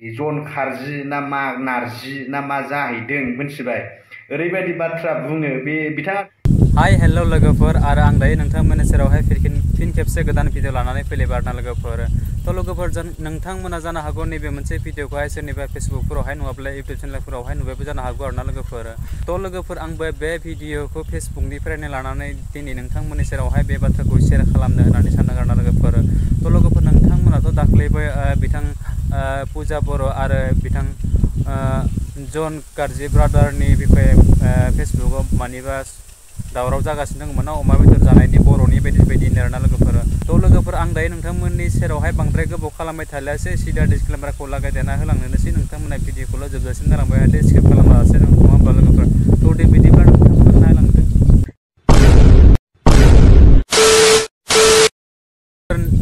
जन खारजि ना मा नारजि ना मा जाहैदों मिथिबाय ओरैबायदि बाथ्रा बुङो बे बिथाङा हाय हेलो लोगोफोर आरो आं दायो नोंथांमोननि सेरावहाय फिन खेबसे गोदान भिडिअ लानानै फैलायबाय आरोना लोगोफोर थ' लोगोफोर नोंथांमोना जानो हागौ नैबे मोनसे भिडिअखौहाय सोरनिबा फेसबुकफोरावहाय नङाब्ला इउटुब चेनेलफोरावहाय नुबायबो जानो हागौ आरोना लोगोफोर थ' लोगोफोर आंबो बे भिडिअखौ फेसबुकनिफ्रायनो लानानै दिनै नोंथांमोननि सेरावहाय बे बाथ्राखौ शेयार खालामनो होननानै सानदों आरोना लोगोफोर थ' लोगोफोर नोंथांमोनाथ' दाख्लैबो बिथां पुजा बर' आरो बिथां जन गारजि ब्रादारनि बिखय फेसबुकाव मानिबा दावराव जागासिनो दंमोन ना अमा बेदर जानायनि बर'नि बायदि आरोना लोगोफोर थ' लोगोफोर आं दायो नोंथांमोननि सेरावहाय बांद्राय गोबाव खालामबाय थालियासै सिदा डिसक्लेमारखौ लागायदेरना होलांनोसै नोंथांमोना भिडिअखौल' जोबजासिम नायलांबाय थादो स्किप खालामालासे नङा होमबा लोगोफोर थ' दे बिदिब्ला नोंथांमोना नायलांदो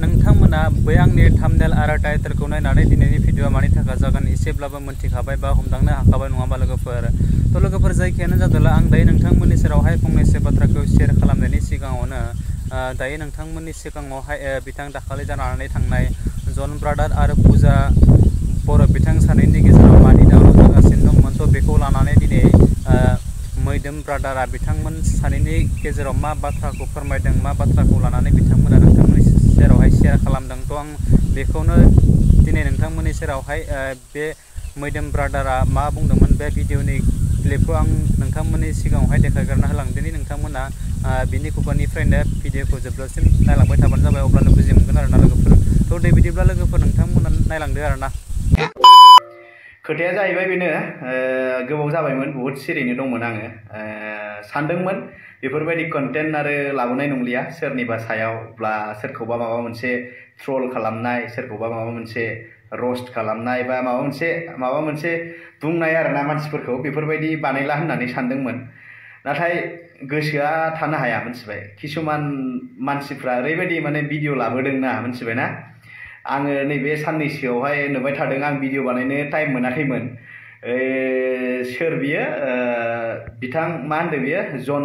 नोंथांमोना बै आंनि थाम्बनेल आरो टाइटेलखौ नायनानै दिनैनि भिडिअआ मानि थाखाय जागोन एसेब्लाबो मोनथिखाबाय बा हमदांनो हाखाबाय नङा होमबा लोगोफोर थ' लोगोफोर जायखियानो जादोंला आं दायो नोंथांमोननि सेरावहाय फंनैसो बाथ्राखौ शेयार खालामनायनि सिगाङावनो दायो नोंथांमोननि सिगाङावहाय बिथां दाखालि जानानै थांनाय जन ब्रादार आरो पुजा बर' बिथां सानैनि गेजेराव मानि दावराव जागासिनो दंमोन थ' बेखौ लानानै दिनै मैदोम ब्रादारा बिथांमोन सानैनि गेजेराव मा बाथ्राखौ फोरमायदों मा बाथ्राखौ लानानै बिथांमोना नोंथांमोननि सेरावहाय शेयार खालामदों थ' आं बेखौनो दिनै नोंथांमोननि सेरावहाय बे मैदोम ब्रादारा मा बुंदोंमोन बे भिडिअनि क्लिपखौ आं नोंथांमोननि सिगाङावहाय देखायग्रोना होलांदिनि नोंथांमोना बिनि खुगानिफ्रायनो भिडिअखौ जोबजासिम नायलांबाय थाबानो जाबाय अब्लानो बुजि मोनगोन आरोना लोगोफोर थ' दे बिदिब्ला लोगोफोर नोंथांमोना नायलांदो आरोना खोथाया जाहैबाय बेनो गोबाव जाबायमोन बहुद सिरियैनो दंमोन आङो सानदोंमोन बेफोरबायदि कन्टेन्ट आरो लाबोनाय नंलिया सोरनिबा सायाव बा सोरखौबा माबा मोनसे ट्रल खालामनाय सोरखौबा माबा मोनसे रस्ट खालामनाय बा माबा मोनसे बुंनाय आरोना मानसिफोरखौ बेफोरबायदि बानायला होननानै सानदोंमोन नाथाय गोसोआ थानो हाया मिथिबाय किसुमान मानसिफ्रा ओरैबायदि माने भिडिअ लाबोदोंना मिथिबायना आङो नैबे साननैसोआवहाय नुबाय थादों आं भिडिअ बानायनो टाइम मोनाखैमोन सोर बियो बिथां मा होनदों बियो जन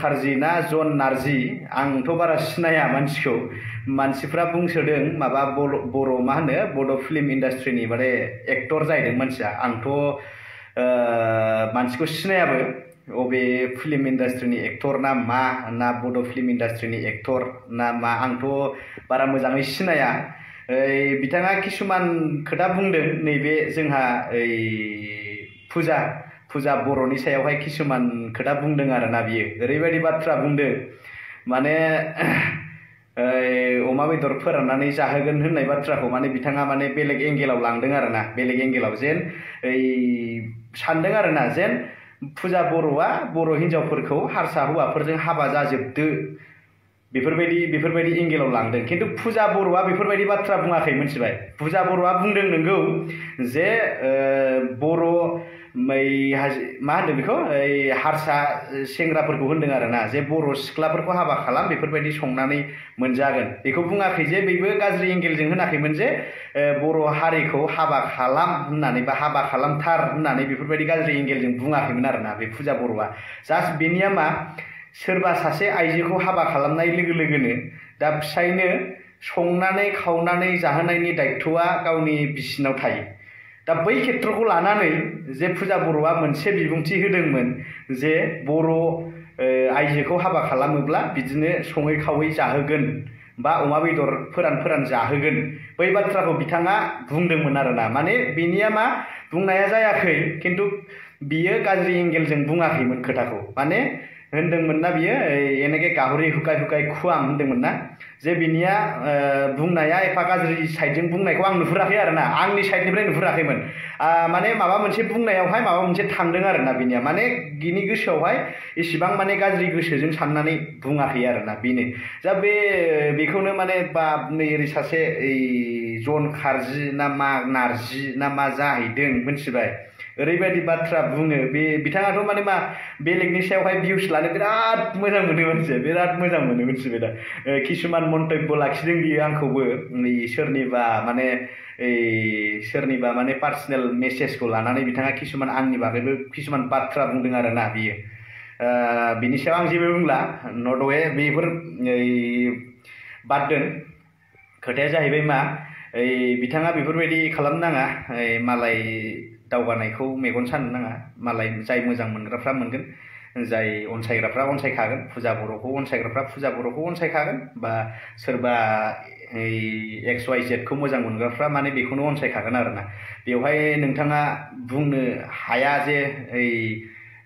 खारजि ना जन नारजि आंथ' बारा सिनाया मानसिफ्रा बुंसोदों माबा बर' मा होनो बड' फिल्म इन्डास्ट्रिनि माने एक्टर जाहैदों मानसिया आंथ' मानसिखौ सिनायाबो अबे फिल्म इन्डास्ट्रिनि एक्टर ना बड' फिल्म इन्डास्ट्रिनि एक्टर ना मा आंथ' बारा मोजाङै सिनाया बिथाङा किसुमान खोथा बुंदों नैबे जोंहा पुजा बर'नि सायावहाय किसुमान खोथा बुंदों आरोना बियो ओरैबायदि बाथ्रा बुंदों माने अमा बेदर फोराननानै जाहोगोन होननाय बाथ्राखौ माने बिथाङा माने बेलेग एंगेलाव लांदों आरोना बेलेग एंगेलाव जेन सानदों आरोना जेन पुजा बर'आ बर' हिन्जावफोरखौ हारसा हौवाफोरजों हाबा जाजोबदो बेफोरबायदि एंगेलाव लांदों खिन्थु पुजा बर'आ बेफोरबायदि बाथ्रा बुङाखै मिथिबाय पुजा बर'आ बुंदों नोंगौ जे बर' मा होनदों बेखौ हारसा सेंग्राफोरखौ होनदों आरोना जे बर' सिख्लाफोरखौ हाबा खालाम बेफोरबायदि संनानै मोनजागोन बेखौ बुङाखै जे बेबो गाज्रि एंगेलजों होनाखैमोन जे बर' हारिखौ हाबा खालाम होननानै बा हाबा खालामथार होननानै बेफोरबायदि गाज्रि एंगेलजों बुङाखैमोन आरोना बे पुजा बर'आ जास्ट बेनिया मा सोरबा सासे आइजोखौ हाबा खालामनाय लोगो लोगोनो दा फिसायनो संनानै खावनानै जाहोनायनि दायित्वआ गावनि बिसिनाव थायो दा बै खेत्रखौ लानानै जे पुजा बर'आ मोनसे बिबुंथि होदोंमोन जे बर' आइजोखौ हाबा खालामोब्ला बिदिनो सङै खावै जाहोगोन बा अमा बेदर फोरान जाहोगोन बै बाथ्राखौ बिथाङा बुंदोंमोन आरोना माने बेनिया मा बुंनाया जायाखै खिन्थु बियो गाज्रि एंगेलजों बुङाखैमोन खोथाखौ माने होनदोंमोन ना बियो এনেকে गाहरि हुकाय खुवाम होनदोंमोन ना जे बिनिया बुंनाया एफा गाज्रि साइडजों बुंनायखौ आं नुहुराखै आरोना आंनि साइडनिफ्राय नुहुराखैमोन माने माबा मोनसे बुंनायावहाय माबा मोनसे थांदों आरोना बिनिया माने बिनि गोसोआवहाय इसिबां माने गाज्रि गोसोजों साननानै बुङाखै आरोना बेनो दा बेखौनो माने बा नै ओरै सासे जन खारजि ना मा नारजि ना मा जाहैदों मिथिबाय ओरैबायदि बाथ्रा बुङो बिथाङाथ' माने मा बेलेगनि सायावहाय भिउस लानो बिराद मोजां मोनो मोनसे बिराद मोजां मोनो मिथिबाय दा किसुमान मन्तब्य लाखिदों बियो आंखौबो सोरनिबा माने पार्सनेल मेसेजखौ लानानै बिथाङा किसुमान आंनि बागैबो किसुमान बाथ्रा बुंदों आरोना बियो बिनि सायाव आं जेबो बुंला नट वे बेफोर बाद दोन खोथाया जाहैबाय मा बिथाङा बेफोरबायदि खालामनो नाङा मालाय दावगानायखौ मेगन सानो नाङा मालाय जाय मोजां मोनग्राफ्रा मोनगोन जाय अनसायग्राफ्रा अनसायखागोन फुजा बर'खौ अनसायग्राफ्रा फुजा बर'खौ अनसायखागोन बा सोरबा XYZ खौ मोजां मोनग्राफ्रा माने बेखौनो अनसायखागोन आरोना बेवहाय नोंथाङा बुंनो हाया जे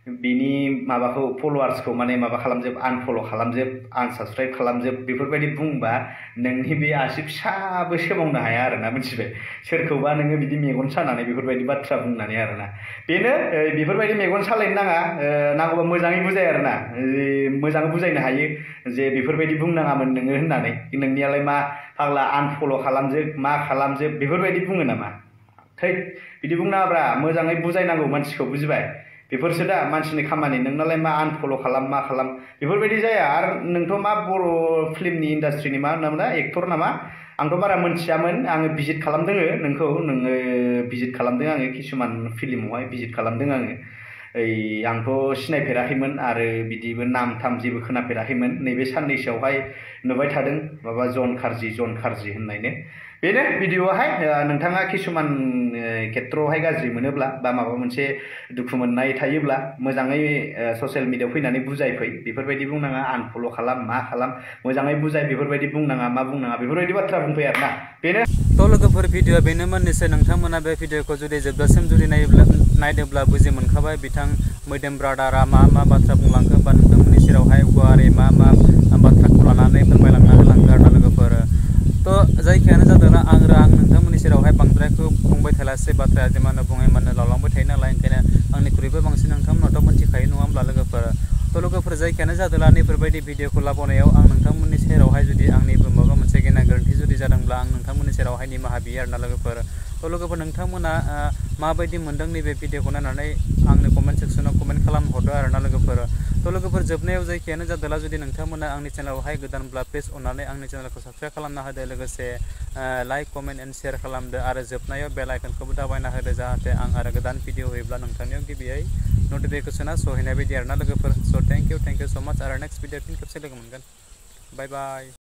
बिनि माबाखौ फलोवार्सखौ माने माबा खालामजोब आनफल' खालामजोब आनसाबस्क्राइब खालामजोब बेफोरबायदि बुंबा नोंनि बे आसि फिसाबो सोमावनो हाया आरोना मिथिबाय सोरखौबा नोङो बिदि मेगन सानानै बेफोरबायदि बाथ्रा बुंनानै आरोना बेनो बेफोरबायदि मेगन सालायनो नाङा नांगौबा मोजाङै बुजाय आरोना मोजाङै बुजायनो हायो जे बेफोरबायदि बुंनाङामोन नोङो होननानै नोंनियालाय मा फाग्ला आनफल' खालामजोब मा खालामजोब बेफोरबायदि बुङो नामा थै बिदि बुंनाङाब्रा मोजाङै बुजायनांगौ मानसिखौ बुजिबाय बेफोरसो दा मानसिनि खामानि नोंनालाय मा आनफल' खालाम मा खालाम बेफोरबायदि जाया आरो नोंथ' मा बर' फिल्मनि इन्डास्ट्रिनि मा होनोमोन एक्टर नामा आंथ' बारा मोनथियामोन आङो भिजिट खालामदों नोंखौ नोङो भिजिट खालामदों आङो किसुमान फिल्मावहाय भिजिट खालामदों आङो आंथ' सिनायफेराखैमोन आरो बिदिबो नाम थाम जेबो खोनाफेराखैमोन नैबे साननैसोआवहाय नुबाय थादों माबा जन खारजि होननायनो बेनो भिडिअ'आहाय नोंथाङा किसुमान खेत्रआवहाय गाज्रि मोनोब्ला बा माबा मोनसे दुखु मोननाय थायोब्ला मोजाङै ससियेल मिडियायाव फैनानै बुजायफै बेफोरबायदि बुंनाङा आनफल' खालाम मा खालाम मोजाङै बुजाय बेफोरबायदि बुंनाङा मा बुंनाङा बेफोरबायदि बाथ्रा बुंफै आरोना बेनो थ' लोगोफोर भिडिअ'आ बेनोमोन निसय नोंथांमोना बे भिडिअ'खौ जुदि जोबजासिम जुदि नायदोंब्ला बुजि मोनखाबाय बिथां मैदेम ब्रादारा मा बाथ्रा बुंलांखो बा नोंथांमोननि सेरावहाय गुवारै मा बाथ्राखौ लानानै फोरमायलांना होलांखो आरोना लोगोफोर थ' जायखियानो जादोंना आं नोंथांमोननि सेरावहाय बांद्रायखौ बुंबाय थालासै बाथ्राया जे मानो बुङै मानो लावलांबाय थायो नालाय ओंखायनो आंनिख्रुइबो बांसिन नोंथांमोनाथ' मोनथिखायो नङा होमब्ला लोगोफोर थ' लोगोफोर जायखियानो जादोंला नैफोरबायदि भिडिअ'खौ लाबोनायाव आं नोंथांमोननि सेरावहाय जुदि आंनिबो माबा मोनसे गेना गोरोन्थि जुदि जादोंब्ला आं नोंथांमोननि सेरावहाय निमाहा बियो आरोना लोगोफोर थ' लोगोफोर नोंथांमोना माबायदि मोनदों नैबे भिडिअ'खौ नायनानै आंनो कमेन्ट सेक्सनाव कमेन्ट खालामहरदो आरोना लोगोफोर थ' लोगोफोर जोबनायाव जायखियानो जादोंला जुदि नोंथांमोना आंनि चेनेलावहाय गोदानब्ला प्लिज अननानै आंनि चेनेलखौ साबस्क्राइब खालामना होदो लोगोसे लाइक कमेन्ट एन्ड शेयार खालामदो आरो जोबनायाव बेल आइकनखौबो दाबायना होदो जाहाथे आं आरो गोदान भिडिअ होयोब्ला नोंथांनियाव गिबियै नटिफिकेसना सहैनाय बायदि आरोना लोगोफोर स' थेंक इउ स' माच आरो नेक्स्ट भिडिअ फिन खेबसे लोगो मोनगोन बाय बाय